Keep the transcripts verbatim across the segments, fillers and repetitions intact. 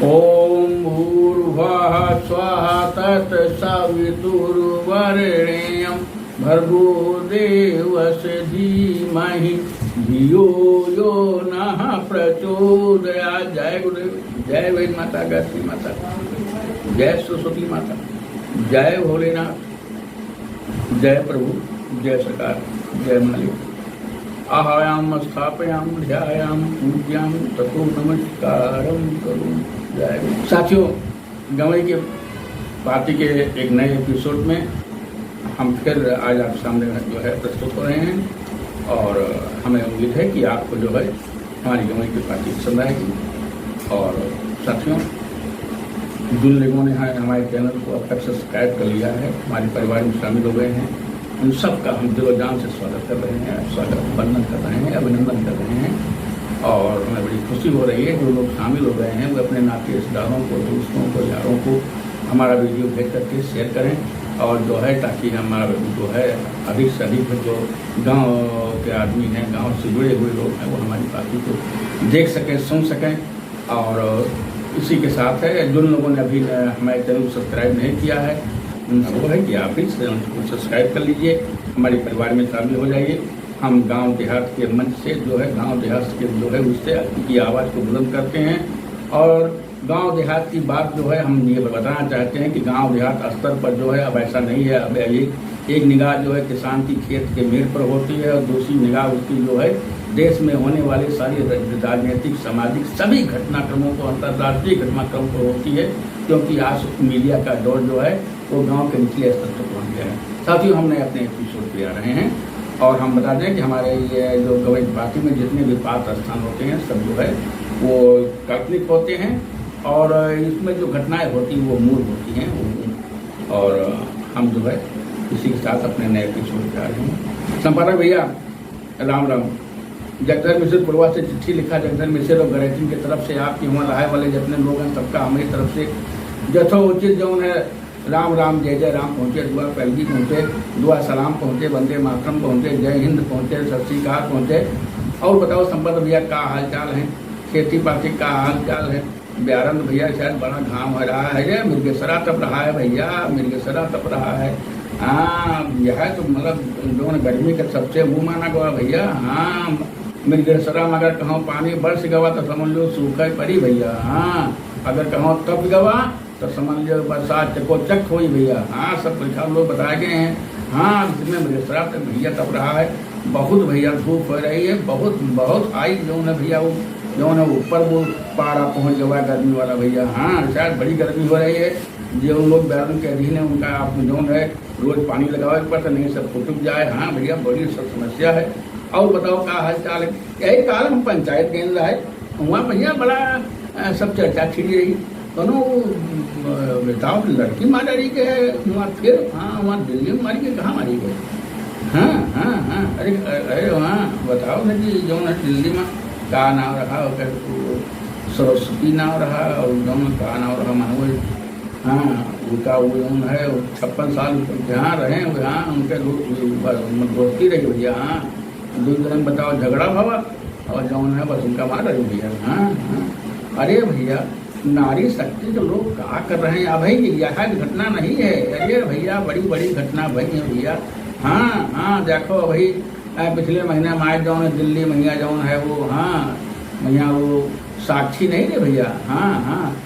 ओम भूर्भुवः स्वः तत्सवितुर्वरेण्यं भर्गो देवस्य धीमहि धियो यो नः प्रचोदयात्। जय गुरुदेव, जय वैद माता, गायत्री माता, जय सरस्वती माता, जय भोलेनाथ। जय प्रभु, जय सरकार, जय मालिक। आह्वयाम स्थापयाम ध्यायाम पूज्याम ततो नमस्कारम करूं। जय गुरु। साथियों, गंवई के पाती के एक नए एपिसोड में हम फिर आज आपके सामने जो है प्रस्तुत हो रहे हैं और हमें उम्मीद है कि आपको जो है हमारी गंवई के पाती पसंद आएगी। और साथियों, जिन लोगों ने हमारे चैनल को अब तक सब्सक्राइब कर लिया है, हमारे परिवार में शामिल हो गए हैं, उन सब का हम दिलो जान से स्वागत कर रहे हैं, स्वागत वंदन कर रहे हैं, अभिनंदन कर रहे हैं। और हमें बड़ी खुशी हो रही है, जो लोग शामिल हो गए हैं वो अपने नाते रिश्तेदारों को, दोस्तों को, यारों को हमारा वीडियो भेज करके शेयर करें। और जो है, ताकि हमारा जो है, अधिक से अधिक जो गांव के आदमी हैं, गांव से जुड़े हुए लोग हैं, वो हमारी पाती को देख सकें, सुन सकें। और इसी के साथ है, जिन लोगों ने अभी, अ, हमारे चैनल को सब्सक्राइब नहीं किया है, उनसे वो है कि आप भी चैनल को सब्सक्राइब कर लीजिए, हमारे परिवार में शामिल हो जाइए। हम गांव देहात के मंच से जो है, गांव देहात के जो है, उससे आपकी आवाज़ को बुलंद करते हैं। और गांव देहात की बात जो है, हम ये बताना चाहते हैं कि गांव देहात स्तर पर जो है, अब ऐसा नहीं है। अब एक, एक निगाह जो है, किसान की खेत के मेड़ पर होती है और दूसरी निगाह उसकी जो है, देश में होने वाली सारी र-, राजनीतिक, सामाजिक सभी घटनाक्रमों को, अंतर्राष्ट्रीय घटनाक्रमों को होती है, क्योंकि आज मीडिया का दौर जो है, वो गांव के निचले स्तर तक पहुंच गया है। साथियों, हम नए अपने एपिसोड पे आ रहे हैं और हम बता दें कि हमारे ये जो गंवई पाती में जितने भी पात्र स्थान होते हैं, सब जो है, वो काल्पनिक होते हैं और इसमें जो घटनाएं होती हैं, वो मूल होती हैं, वो मूल। और हम जो है, इसी के साथ अपने नए एपिसोड पे आ रहे हैं। संपादक भैया, राम राम। जगधर मिश्र पुरवा से चिट्ठी लिखा, जगधर मिश्र और गरैतिन के तरफ से, आपके हुआं रहे वाले जितने लोग हैं, सबका हमारी तरफ से यथोचित जौन है, राम राम, जय जय राम पहुँचे, दुआ पैलगी पहुँचे, दुआ सलाम पहुँचे, वंदे मातरम पहुँचे, जय हिंद पहुँचे, सत श्री अकाल पहुँचे। और बताओ संपत भैया, का हाल चाल है? खेती पाती का हाल चाल है? ब्यारंद भैया, शायद बड़ा घाम हो रहा है रे, मृगेसरा तप रहा है भैया, मृगेसरा तप रहा है। हाँ, यह तो मतलब जौन गर्मी का सबसे वो माना गवा भैया। हाँ, मृगेसरा में अगर कहूँ पानी बरस गवा तो समझ लो सूखा ही पड़ी भैया। हाँ, अगर कहूँ तप गवा तो समझ लो बरसात चकोचक होई भैया। हाँ, सब पुरखा लोग बताए गए हैं। हाँ, इसमें मृगेसरा तक भैया तप रहा है, बहुत भैया धूप हो रही है, बहुत, बहुत हाई जौन है भैया, वो जौन है ऊपर वो पारा पहुँच गवा गर्मी वाला भैया। हाँ, शायद बड़ी गर्मी हो रही है। जो लोग बैरन के अधीन है, उनका आप जौन है रोज पानी लगावे के पड़ता, नहीं सब कुटुक जाए। हाँ भैया, बड़ी सब समस्या है। और बताओ, का हाल चाल है? यही काल हम पंचायत गए रहे, वहाँ भैया बड़ा, अ, सब चर्चा छिड़ी रही। कौनो, अ, बताओ, लड़की मार डारी के है वहाँ, फिर हाँ, वहाँ दिल्ली में मारी के, कहाँ मारी के? हाँ, हाँ, हाँ, अरे, अरे, अरे, वहाँ बताओ ना कि जौन है दिल्ली में का नाम रहा, ओकर, वो सरस्वती नाम रहा, और जौन का नाम रहा, मानो वो, हाँ, उनका वो जौन है, वो छप्पन साल जहाँ रहे, वहाँ उनके दो-, दो-, दोस्ती रही भैया। हाँ, दो जन बताओ, झगड़ा भवा, और जौन है बस उनका मार रही भैया। हाँ, हाँ। अरे भैया, नारी शक्ति के लोग का कर रहे हैं? अबे यह घटना नहीं है। अरे भैया, बड़ी बड़ी घटना भई है भैया। हाँ, हाँ, देखो अभी, अ, पिछले महीने में आए जौन है दिल्ली में भैया जौन है वो, हाँ, भैया वो साक्षी नहीं रे भैया, हाँ, हाँ,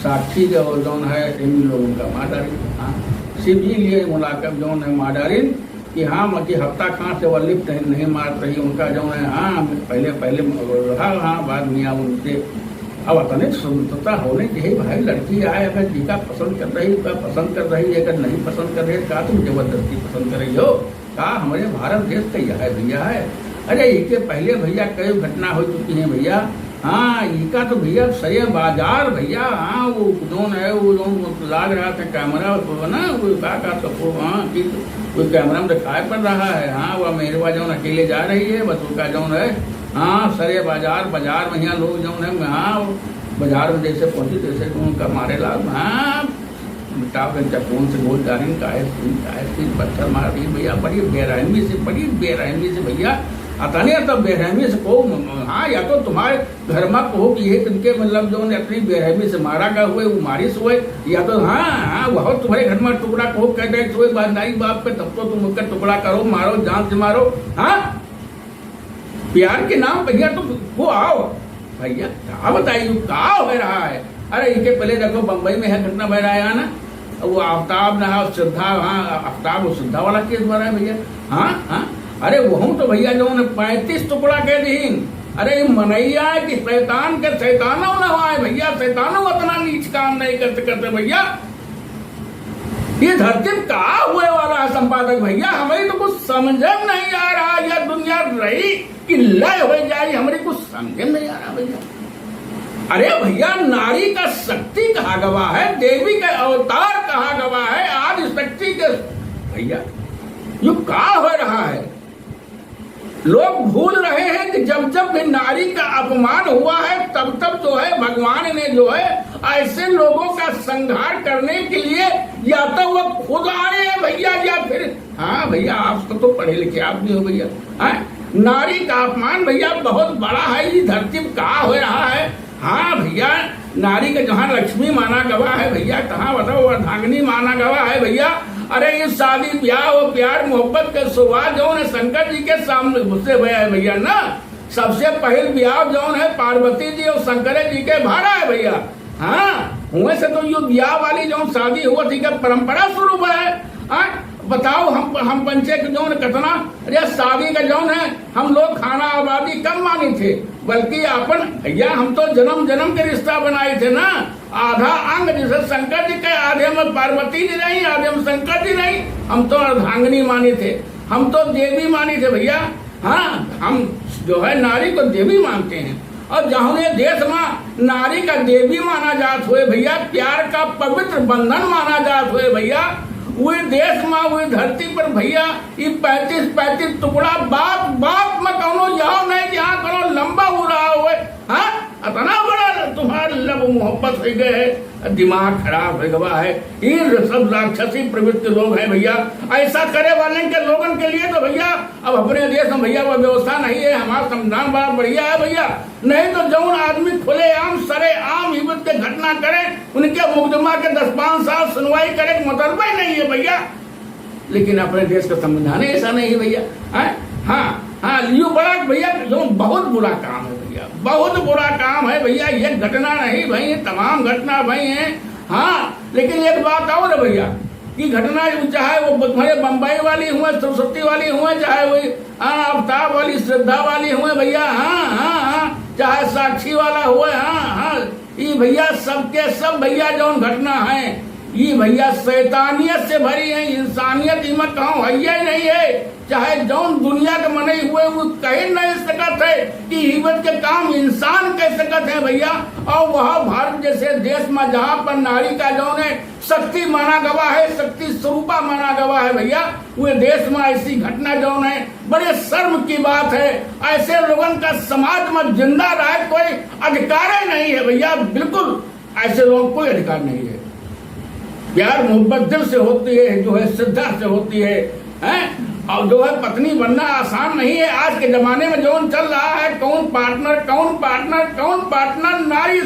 साक्षी जो जौन है एमी लोग उनका मार डारी। हाँ, सिर्फ ये लिए मुलाकात जौन है मार डारी, कि हाँ, मतलब हफ्ता खान से वो लिफ्ट नहीं, नहीं मारत रही, उनका जौन है, हाँ, पहले, पहले रहा, हाँ, बाद में आप उनसे, अब अतने स्वतंत्रता होने चाहिए भाई, लड़की आए, अगर जिका पसंद कर रही, उका पसंद कर रही है, अगर नहीं पसंद कर रही है, का तुम जबरदस्ती पसंद कर रही हो? का हमारे भारत देश का यह है भैया है? अरे, इके पहले भैया कई घटना हो चुकी है भैया, हाँ, इका तो भैया सरे बाजार भैया, हाँ, वो जौन है, वो जौन लाग रहा था कैमरा, वो ना, वो का, का तो, वो, हाँ, कि वो कैमरा में दिखाई पड़ रहा है, हाँ, वो मेहरवा जौन अकेले जा रही है, बस उसका जौन है, हाँ, सरे बाजार, बाजार में यहाँ लोग जौन है, हाँ, बाजार में जैसे पहुँची, तैसे उनका मारे लाग, हाँ, मिटाव के चपून से बोल जा रही, काहे से, काहे से पत्थर मार रही भैया, बड़ी बेरहमी से, बड़ी बेरहमी से भैया, अतने तो बेरहमी से को, हाँ, या तो तुम्हारे घर मा को कि ये तुमके मतलब जौन अतनी बेरहमी से मारा गवा हुए, वो मारिस हुए, या तो हाँ, हाँ, वह तुम्हारे घर मा टुकड़ा को कइ देत हुए, बा-, नाई बाप के, तब तो तुम उनका टुकड़ा करो, मारो, जान से मारो, हाँ? प्यार के नाम भैया तुम को आओ, भैया का बताई, का होइ रहा है? अरे, इनके पहले देखो, बम्बई में है घटना भय रहा है ना, वो आफताब ना है, श्रद्धा, हाँ, आफताब वो श्रद्धा वाला केस भरा है भैया। हाँ, हाँ, अरे, वहूँ तो भैया जौन पैंतीस टुकड़ा कइ दीन। अरे, ये मनैया है कि शैतान के शैतानो ना हुआ है भैया, शैतानो अतना नीच काम नहीं कर सकते भैया। ये धरती में का हुए वाला है संपादक भैया, हमें तो कुछ समझ में नहीं आ रहा। यह दुनिया रही कि लय हो जाए, हमारी कुछ समझ में नहीं आ रहा भैया। अरे भैया, नारी का शक्ति कहा गवा है, देवी का अवतार कहा गवा है, आदि शक्ति के, भैया, यो का हो रहा है? लोग भूल रहे हैं कि जब जब भी नारी का अपमान हुआ है, तब तब जो है, भगवान ने जो है, ऐसे लोगों का संहार करने के लिए या तो वो खुद आए हैं भैया, या फिर, हाँ भैया, आप तो, तो पढ़े लिखे आदमी हो भैया, हाँ? नारी का अपमान भैया बहुत बड़ा है, ये धरती में का हो रहा है? हाँ भैया, नारी के जहाँ लक्ष्मी माना गवा है भैया, तहाँ बताओ अर्धांगिनी माना गवा है भैया। अरे, ये शादी ब्याह और प्यार मोहब्बत के शुरुआत जौन है शंकर जी के सामने से भया है भैया ना। सबसे पहिल ब्याह जौन है पार्वती जी और शंकर जी के भरा है भैया। हाँ, हुए से तो यो ब्याह वाली जौन शादी हुआ थी, का परंपरा शुरू हुआ है। हाँ, बताओ, हम, हम पंचे के जौन कितना, अरे, शादी का जौन है, हम लोग खाना आबादी कम मानी थे, बल्कि अपन, भैया, हम तो जन्म जन्म के रिश्ता बनाए थे ना। आधा अंग जैसे शंकर जी के, आधे में पार्वती जी रही, आधे में शंकर जी रही। हम तो अर्धांगिनी मानी थे, हम तो देवी मानी थे भैया। हाँ, हम जो है नारी को देवी मानते हैं। और जौने देश मा नारी का देवी माना जात हुए भैया, प्यार का पवित्र बंधन माना जात हुए भैया, वे देश मा, वे धरती पर भैया, ये पैंतीस पैंतीस टुकड़ा, बात बात मा कौनो यह नहीं कि हाँ कौनो लंबा हो रहा हुए। हाँ, इतना बड़ा तुम्हारा love मोहब्बत हो गए है, दिमाग खराब हो गवा है। ये सब राक्षसी प्रवृत्ति लोग हैं भैया। ऐसा करे वाले के लोगन के लिए तो भैया, अब अपने देश में भैया वो व्यवस्था नहीं है, हमारा संविधान बड़ा बढ़िया है भैया। नहीं तो जौन आदमी खुलेआम, सरेआम हिबत के घटना करे, उनके मुकदमा के दस पाँच साल सुनवाई करे के मतलब ही नहीं है भैया। लेकिन अपने देश का संविधान ही ऐसा नहीं है भैया। हैं? हाँ, हाँ, लियो बड़ा भैया, जो बहुत बुरा काम है भैया, बहुत बुरा काम है भैया। ये घटना नहीं भई, ये तमाम घटना भई हैं। हाँ, लेकिन एक बात और है भैया, कि घटना चाहे वो तुम्हारे बम्बई वाली हुए, सरस्वती वाली हुए, चाहे वही, हाँ, आफताब वाली, श्रद्धा वाली हुए भैया, हाँ, हाँ, हाँ, चाहे साक्षी वाला हुए, हाँ, हाँ, ई भैया सबके सब भैया जौन घटना है, ई भैया शैतानियत से भरी है, इंसानियत इमा कहूँ है ही नहीं है। चाहे जौन दुनिया के मनई हुए वो कह नहीं सकत है कि हिबत के काम इंसान कह सकत है भैया। और वह भारत जैसे देश में जहाँ पर नारी का जौन है शक्ति माना गवा है, शक्ति स्वरूपा माना गवा है भैया, वे देश में ऐसी घटना जौन है बड़े शर्म की बात है। ऐसे लोगन का समाज में जिंदा रहे कोई अधिकार ही नहीं है भैया, बिल्कुल ऐसे लोगों को कोई अधिकार नहीं है। प्यार मोहब्बत दिल से होती है, जो है श्रद्धा से होती है, हैं? और जो है पत्नी बनना आसान नहीं है। आज के जमाने में जौन चल रहा है, कौन partner, कौन partner, कौन partner, नारी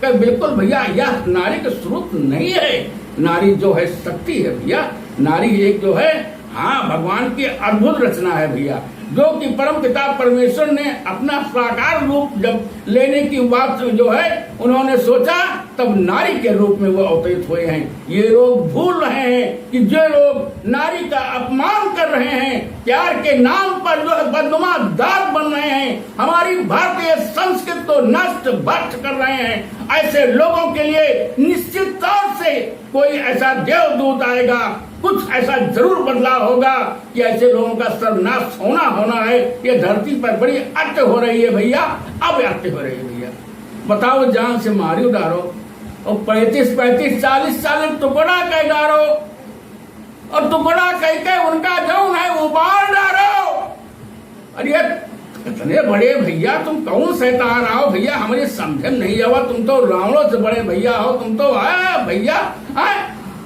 का बिल्कुल भैया, यह नारी का स्वरूप नहीं है। नारी जो है शक्ति है भैया, नारी एक जो है, हाँ, भगवान की अद्भुत रचना है भैया, जो कि परम पिता परमेश्वर ने अपना साकार रूप जब लेने की बात जो है उन्होंने सोचा, तब नारी के रूप में वो अवतरित हुए हैं। ये लोग भूल रहे हैं कि जो लोग नारी का अपमान कर रहे हैं, प्यार के नाम पर जो है बदनुमा दाग बन रहे हैं, हमारी भारतीय संस्कृति को नष्ट भ्रष्ट कर रहे हैं, ऐसे लोगों के लिए निश्चित तौर से कोई ऐसा देवदूत आएगा, कुछ ऐसा जरूर बदलाव होगा कि ऐसे लोगों का सर्वनाश होना, होना है। ये धरती पर बड़ी अत्य हो रही है भैया, अब अत्य हो रही है भैया। बताओ, जान से मारियो डारो और पैंतीस पैंतीस, चालीस चालीस टुकड़ा कर डारो और टुकड़ा कह के उनका जौन है उबाल डारो। अरे यार, इतने बड़े भैया, तुम कौन शैतान आओ भैया, हमारे समझ में नहीं आवा। तुम तो रावणों से बड़े भैया हो, तुम तो, आ, भैया, आ,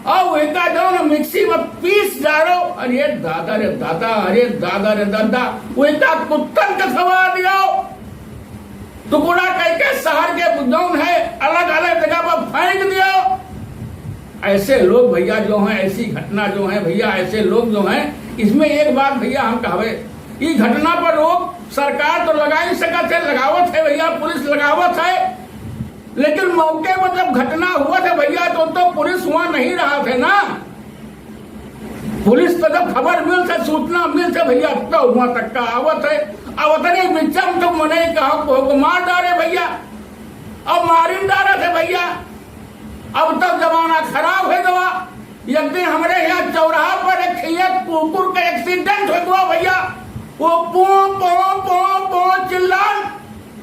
और वही का जौन मिक्सी में पीस डारो, अरे दादा रे दादा, अरे दादा रे दादा, वही का कुत्तन के खवा दियो, टुकड़ा करके शहर के जौन है अलग अलग जगह पर फेंक दियो। ऐसे लोग भैया जो हैं, ऐसी घटना जो है भैया, ऐसे लोग जो हैं, इसमें एक बात भैया हम कहवे, ई घटना पर रोक सरकार तो लगा ही सकत है, लगावत है भैया, पुलिस लगावत है, लेकिन मौके पर जब घटना हुआ था भैया, तो, तो पुलिस वहाँ नहीं रहा थे ना। पुलिस तो जब खबर मिल थे, सूचना मिल थे भैया, तो वहाँ तक का आवत है। अब उतने बिच्चा में तो मनई का को, को मार डारे भैया, अब मारिन डारे थे भैया। अब तो जमाना खराब है गवा। एक दिन हमरे यहाँ चौराहा पर एक, एक कुकुर का एक्सीडेंट हो गवा भैया, वो पों पों पों पों चिल्लान।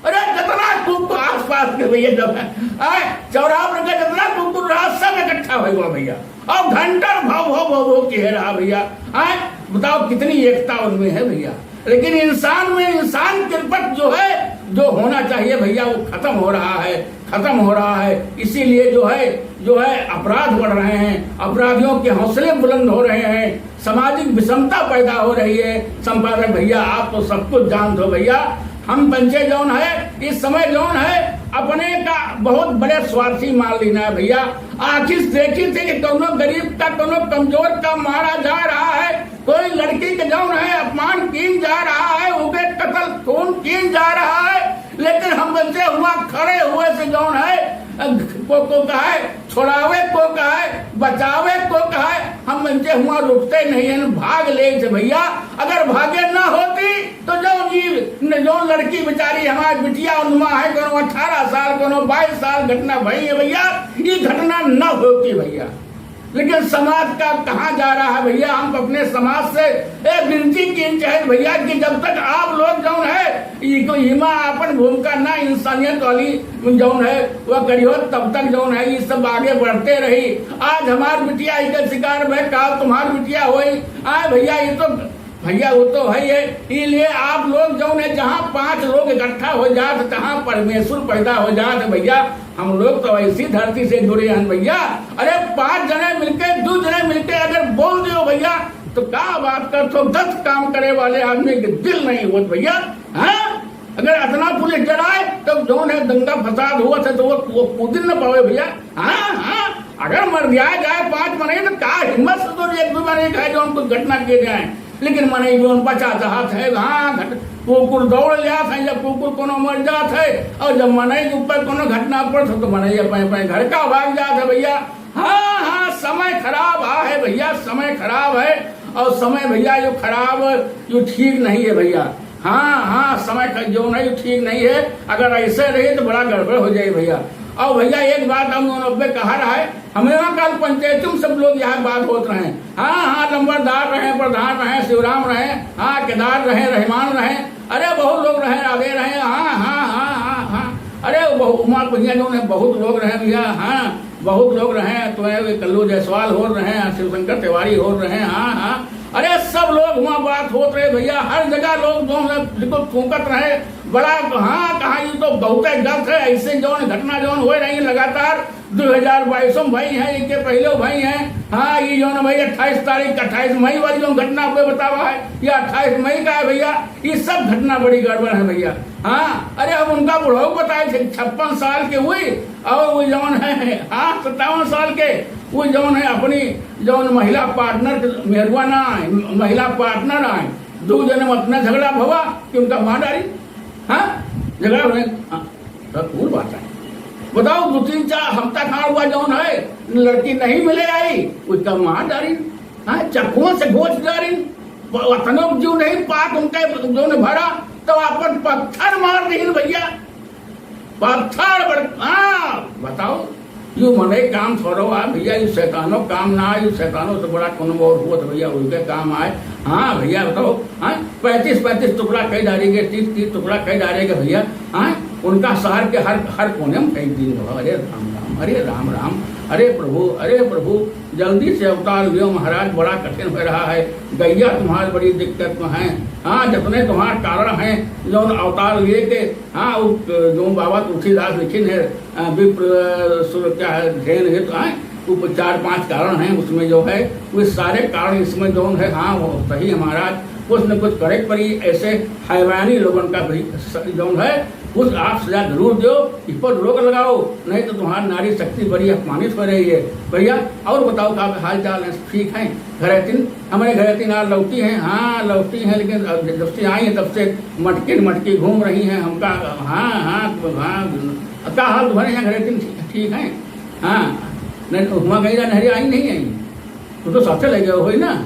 अरे जितना कुकुर आसपास के भैया जब है, आए, चौराहा पर के जितना कुकुर रहा सब इकट्ठा हो गवा भैया। और घंटर भव भव भव भव किहे रहा भैया। आए, बताओ कितनी एकता उनमें है भैया। लेकिन इंसान में इंसान कृपक जो है, जो होना चाहिए भैया, वो खत्म हो रहा है, खत्म हो रहा है। इसीलिए जो है, जो है अपराध बढ़ रहे हैं, अपराधियों के हौसले बुलंद हो रहे हैं, सामाजिक विषमता पैदा हो रही है। संपादक भैया, आप तो सब कुछ जानत हो भैया, हम पंचे जौन है, इस समय जौन है, अपने का बहुत बड़े स्वार्थी मान लीना है भैया। आखिर देखी थे कि कौनो गरीब का, कौनो कमजोर का मारा जा रहा है, कोई लड़की के जौन है अपमान कीन जा रहा है, उनके कत्ल खून कीन जा रहा है, लेकिन हम पंचे हुआ खड़े हुए से जौन है, को, को कहे, छोड़ावे को कहे, बचावे को कहे, हम पंचे हुआ रुकते नहीं हैं, भाग ले से भैया। अगर भागे ना होती तो जौन ई, न जौन लड़की बेचारी हमारी बिटिया उनमा है, कोनो अठारह साल, कोनो बाईस साल घटना भई है भैया, ई घटना न होती भैया। लेकिन समाज का कहाँ जा रहा है भैया? हम अपने समाज से ए विनती कीन चाहे भैया कि जब तक आप लोग जौन है, ई को इमा अपन भूमिका ना, इंसानियत वाली जौन है, वह करियो, तब तक जौन है, ये सब आगे बढ़ते रही। आज हमार बिटिया इनका शिकार में, काल तुम्हार बिटिया होई। आए भैया, ये तो भैया, वो तो है ये। इलिए आप लोग जौन है, जहाँ पाँच लोग इकट्ठा हो जात, तहाँ परमेश्वर पैदा हो जात भैया। हम लोग तो ऐसी धरती से जुड़े हैं भैया। अरे पाँच जने मिलके, दो जने मिलके अगर बोल दियो भैया, तो का बात कर, तो दस काम करे वाले आदमी के दिल नहीं होत भैया। हाँ, अगर इतना पुलिस डराए तो जौन है दंगा फसाद हुआ था तो वो, वो कूदिन न पावे भैया। हाँ, हाँ, अगर मर जाए जाए पाँच मने तो का हिम्मत से तो एक दो मने का है जो हम कुछ घटना किए जाए। लेकिन मनई जौन बचा चाहत है, हाँ, घट-, कुकुर दौड़ जात है, जब कुकुर कोनो मर जात है, और जब मनई के ऊपर कोनो घटना पड़त है, तो मनई अपने, अपने घर का भाग जात है भैया। हाँ, हाँ, समय खराब आ है भैया, समय खराब है, और समय भैया जो खराब, जो ठीक नहीं है भैया। हाँ, हाँ, समय का जौन है, ठीक नहीं है। अगर ऐसे रहे तो बड़ा गड़बड़ हो जाए भैया। और भैया एक बात हम दोनों पे कहा रहा है, हमें वहाँ कल पंचायत में सब लोग यहाँ बात होत रहे। हाँ, हाँ, लंबरदार रहे, प्रधान रहे, शिवराम रहे, हाँ, केदार रहे, रहमान रहे, अरे बहुत लोग रहे, राधे रहे, हाँ, हाँ, हाँ, हाँ, हाँ। अरे बहु-, उमा भैया जौन है, बहुत लोग रहे भैया, हाँ, बहुत लोग रहे, तो है वे कल्लू जायसवाल होत रहे, शिवशंकर तिवारी होत रहे, हाँ, हाँ। अरे सब लोग हुआ बात होत रहे भैया, हर जगह लोग जौन है बिल्कुल फूंकत रहे, बड़ा, हाँ, कहा ये तो बहुत गलत है, ऐसे जौन घटना जौन हो रही है लगातार दो हजार बाईस में भई है, इनके पहले भई है। हाँ, ये जौन भाई अट्ठाईस तारीख, अट्ठाईस मई वाली जौन घटना आपको बतावा है, ये अट्ठाईस मई का है भैया, ये सब घटना बड़ी गड़बड़ है भैया। हाँ, अरे हम उनका बुढ़ऊ बताए थे, छप्पन साल के हुई, और वो जौन है, हाँ, सत्तावन साल के, वो जौन है अपनी जौन महिला पार्टनर के मेहरुआ ना आए, महिला पार्टनर आए, दो जने में अपना झगड़ा भवा कि उनका मार डारी। हाँ, झगड़ा होने, हाँ, तो कूल बात है। बताओ, दो तीन चार हफ्ता खान हुआ जौन है, लड़की नहीं मिले आई, उसका मार डारी। हाँ, चक्कुओं से गोच डारी। प-, वतनो जो नहीं पाक उनके जौन भरा, तो अपन पत्थर मार दीन भैया। पत्थर बड़, हाँ, बताओ, यू मनई काम थोड़ो आ भैया, यू शैतानो काम ना आए, यू शैतानो से बड़ा कोनो और हुआ तो भैया, उनके काम आए। हाँ भैया, बताओ, हाँ, पैंतीस पैंतीस टुकड़ा कई डारेगे, तीस तीस टुकड़ा कई डारेगे भैया, हाँ, उनका शहर के हर, हर कोने में फेंक दीन हो। अरे राम राम, अरे राम राम, अरे प्रभु, अरे प्रभु, जल्दी से अवतार लियो महाराज, बड़ा कठिन हो रहा है, गैया तुम्हारी बड़ी दिक्कत में है। हाँ, जितने तुम्हारे कारण हैं, जौन अवतार लिए के हाँ, उ, जो बाबा तुलसीदास लिखिन है, अ, विप्र, अ, सुर क्या है, ध्येन हेतु, आए, वो चार पांच कारण हैं उसमें जो है, वो सारे कारण इसमें जौन है, हाँ, वो सही है महाराज, कुछ न कुछ करे के पड़ी। ऐसे हैवानी लोगन का भी स-, जौन है, कुछ आप सजा जरूर दो, इस पर रोक लगाओ, नहीं तो तुम्हारी नारी शक्ति बड़ी अपमानित हो रही है। भैया, और बताओ, का हाल चाल है? ठीक है? घरेतिन, हमारे घरेतिन आज लौटी हैं, हाँ, लौटी हैं, लेकिन अब जब से आई हैं, तब से मटकी मटकी घूम रही हैं। हमका, हाँ, हाँ, हाँ, का हाल तुम्हारे यहाँ घरेतिन? ठीक, ठीक है? हाँ, नहीं, हुआ गई ना, नहरी आई नहीं आई? तू तो साथे ले गए हो ना,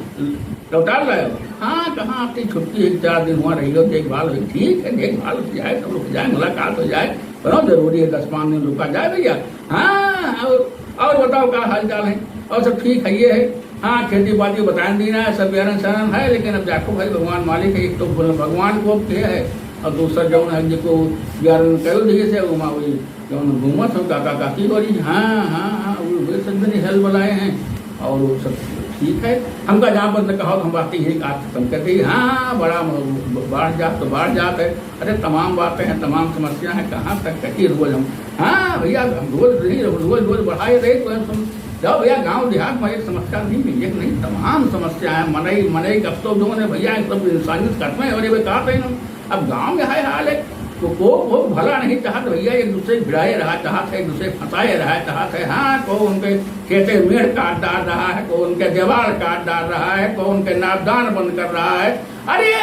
लौटा लाए हो। हाँ, कहाँ आपकी छुट्टी है, चार दिन हुआ रही हो, देखभाल हुई, ठीक है, देखभाल हो जाए, सब लोग जाए, मुलाकात हो जाए, बहुत जरूरी है, दस पाँच दिन रुका जाए भैया। हाँ, और, और बताओ, का हाल चाल है? और सब ठीक है, ये है। हाँ, खेती बाड़ी बताए नहीं रहा है, सब बेरन सरन है, लेकिन अब देखो भाई, भगवान मालिक है, एक तो भगवान को अब के है, और दूसरा जौन है, जिसको बेरन कह दिए से, वो मा-, वही जौन घूमत हो, काका काकी हो रही, हाँ, हाँ, हाँ, वो, वो सब दिन हेल बुलाए हैं, और वो सब ठीक है। हमका जहाँ पर कहो, हम बात यही आज खत्म कर दी। हाँ, बड़ा म-, बाढ़ जात तो बाढ़ जात है, अरे, तमाम बातें हैं, तमाम समस्या हैं, कहाँ तक कही रोज हम। हाँ भैया, हम रोज नहीं, रोज, रोज बढ़ाए रहे तो हम, जाओ भैया, गाँव देहात में एक समस्या नहीं मिली, एक नहीं, तमाम समस्या है। मनई, मनई, अब तो जो है भैया, एकदम इंसानियत खत्म है। और ये कहा थे ना, अब गाँव में है हाल है, तो को, को भला नहीं चाहत भैया, एक दूसरे भिड़ाए रहा चाहत है, एक दूसरे फंसाए रहा चाहत है। हाँ, को उनके खेते मेड़ काट डाल रहा है, को उनके दीवार काट डाल रहा है, को उनके नापदान बंद कर रहा है। अरे,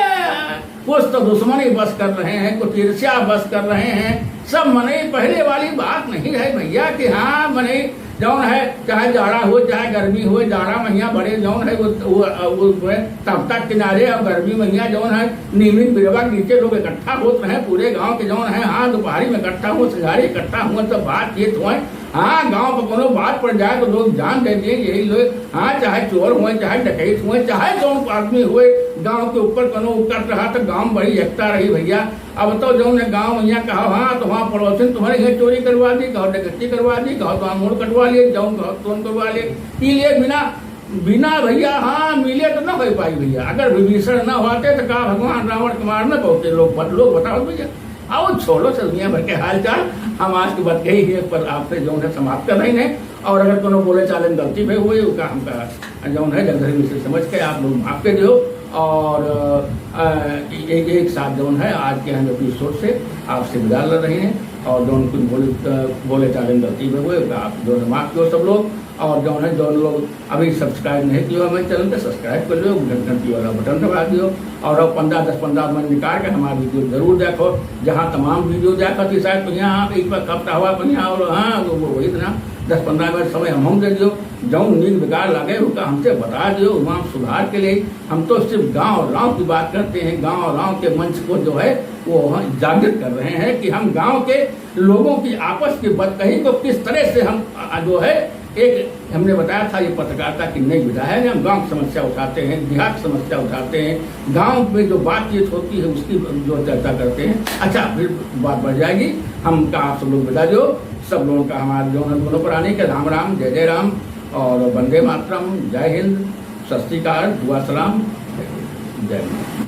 कुछ तो दुश्मनी बस कर रहे हैं, कुछ ईर्ष्या बस कर रहे हैं। सब मनई, पहले वाली बात नहीं है भैया कि हाँ, मनई जौन है, चाहे जाड़ा हो, चाहे गर्मी हो, जाड़ा महीना बड़े जौन है, वो, वो, वो, वो तपतक किनारे और गर्मी महीना जौन है, नीम बिरवा के नीचे लोग इकट्ठा होत रहे, पूरे गांव के जौन है, हाँ, दोपहरी में इकट्ठा हुआ, संझारी इकट्ठा हुआ, सब बातचीत हुआ। हाँ, गांव पर कोनो बात पड़ जाए तो लोग जान दे दिए, यही लोग, हाँ, चाहे चोर हुए, चाहे डकैत हुए, चाहे जौन आदमी हुए, गांव के ऊपर कोनो उकट रहा तो गांव में बड़ी एकता रही भैया। अब तो जौन है गांव में कहा, हाँ, तो वहाँ पड़ोसिन तुम्हारे यहाँ चोरी करवा दी, कहो डकैती करवा दी, कहो तो मोड़ कटवा लिए, जौन कहो तोन करवा लिए, ई लिए बिना, बिना भैया, हाँ, मिले तो ना हो पाई भैया। अगर विभीषण ना होते तो का भगवान रावण के मार ना पाते लोग, बत-, लोग बताओ भैया। आओ छोड़ो सब दुनिया भर के हाल चाल, हम आज के बात यही है पर आपसे जौन है समाप्त कर रहे हैं। और अगर कोनो बोले चाले में गलती भई हुई, ओका हमका जौन है जगधरी मिश्र समझ के आप लोग माफ कर दियो। और, अ, एक, एक साथ जौन है आज के हम एपिसोड से आपसे विदा ले रहे हैं। और जौन कुछ बोले, अ, बोले चाले में गलती भई हुई, ओका आप जौन है माफ करो सब लोग। और जौन है जौन लोग अभी सब्सक्राइब नहीं किया हमारे चैनल का, सब्सक्राइब कर लो, घंट-, घंटी वाला बटन दबा दियो। और अब पन्द्रह, दस पन्द्रह मिनट निकाल के हमारा वीडियो जरूर देखो, जहाँ तमाम वीडियो देखो थी शायद, तो यहाँ आप एक बार कब हुआ अपन यहाँ और हाँ, वो, वो, वही इतना दस पन्द्रह मिनट समय हम, हम दे दियो। जौन नीक बेकार लगे, उसका हमसे बता दियो, वहाँ सुधार के लिए। हम तो सिर्फ गाँव और गाँव की बात करते हैं, गाँव और गाँव के मंच को जो है, वो हम जागृत कर रहे हैं कि हम गाँव के लोगों की आपस की बतकही को किस तरह से हम, आ, जो है, एक हमने बताया था, ये पत्रकारिता की नई विधा है। हम गांव की समस्या उठाते हैं, देहात की समस्या उठाते हैं, गांव में जो बातचीत होती है, उसकी जो चर्चा करते हैं। अच्छा, फिर बात बढ़ जाएगी। हम का आप सब लोग विदा दो, सब लोगों का हमारे जो है दोनों प्राणी के राम राम, जय जय राम और वंदे मातरम, जय हिंद, सत श्री अकाल, दुआ सलाम, जय हिंद।